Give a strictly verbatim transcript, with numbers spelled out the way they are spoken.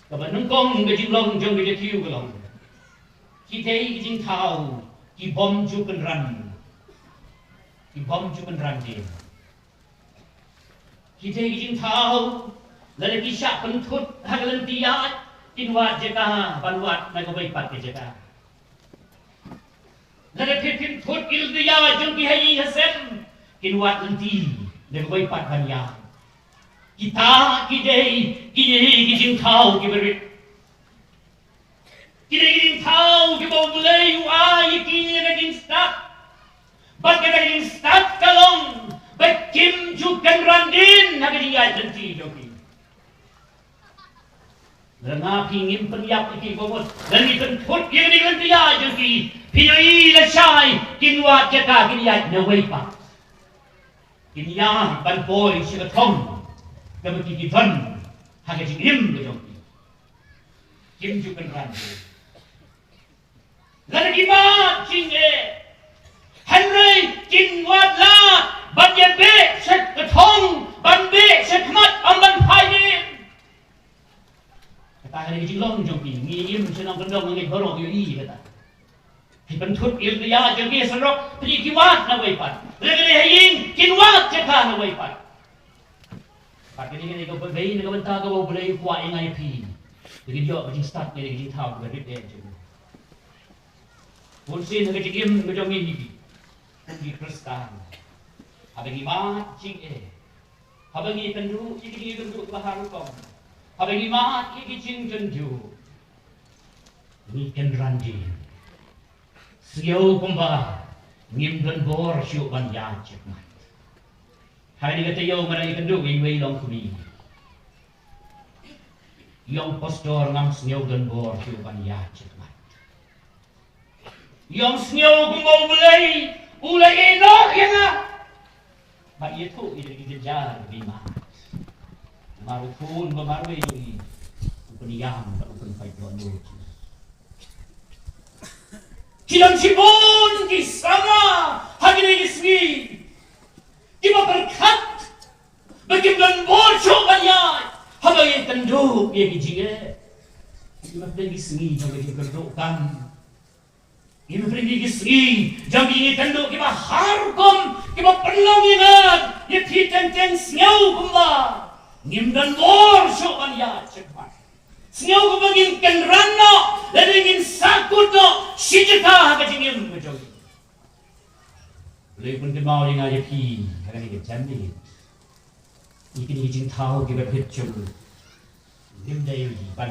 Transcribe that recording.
Kaba nyngkong ka jinglong jong ka jingkiew ka long, kitei ki jingthaw ki bym ju kynran, ki bym ju kynran dien. Kitei ki jingthaw, lada ki shah pynthut ha ka lynti ïaid, kin wad jaka ban wad na kawei pat ka jaka. Lada phi pynthut ki lynti ïaid jong ki ha ïing ha sem, kin wad lynti na kawei pat ban ïaid. Kita ki dei, ki dei ki jingthaw kiba rit. Ki dei ki jingthaw kiba U Blei u ai ïa ki ïa ka jingstad. Bad kata ka jingstad ka long ba kim ju kynran dien ha ka jingïaid lynti jong ki. Lada nga phi ngim pynïap ïa ki, kumno lada ngi pynthut ïa kane ka lynti ïaid jong ki, phi ïohi lashai kin wad jaka, kin ïaid na wei pat. Kin ïaid ban poi sha ka thong kaba ki ki don ha ka jingim ka jong ki. Kim ju kynran. Lada ki mad jingeh, hynrei kin wad lad ban ïa beh sha ka thong, ban beh sha khmat, ym ban phai dien. Kata ka dei ka jinglong jong phi. Ngi im sha nongkyndong, ngi baroh ngi ïohi kata. Phi pynthut ïa ka jaka jong ki ha surok, phi ki wad na wei pat. Lada ka dei ha ïing, kin wad jaka na wei pat. Bad kane, kane ka dei na ka bynta kaba U Blei u kwah ïa nga ïa phi. Kin ïoh ka jingstad, ïa ka jingthaw kaba rit eh jong u. Bunsien ha ka jingim ka jong ngi, ngi ki Khristan, haba ngi mad jingeh, haba ngi ïakynduh ïa ki jingïakynduh kiba har rukom, haba ngi mad ïa ki jingïakynduh, ngi kynran dien. Sngew kumba ngim don bor shuh ban ïaid shakhmat. Hynrei kata ïa u, nga dang ïakynduh ïa iwei i longkmie. Ïa u pastor, ngam sngew don bor shuh ban ïaid shakhmat. Ïa u, sngew kumba U Blei u la ïehnoh ïa nga ban ïathuh ïa ki jynjar bymman. Namar u khun ba marwei jong ngi u pynïam bad u pynpait dohnud. Ki don shibun ki samla ha kine ki sngi kiba pyrkhat ba kim don bor shuh ban ïaid haba ngi ïakynduh ïa ki jingeh. Ngi mad ha ki sngi jong ka jingkyrduh kam. Ngi mad ha ki sngi jong ki jingïakynduh kiba har rukom, kiba pynlong ïa nga, ïa phi teng teng, sngew kumba ngim don bor shuh ban ïaid shakhmat. Sngew kumba ngin kynran noh lane ngin sahkut noh shi jaka ha ka jingim ka jong ngi. Blei u pynkynmaw ïa nga ïa phi ha kane ka janmiet. Ïa kine ki jingthaw kiba phi jur, ngim dei ban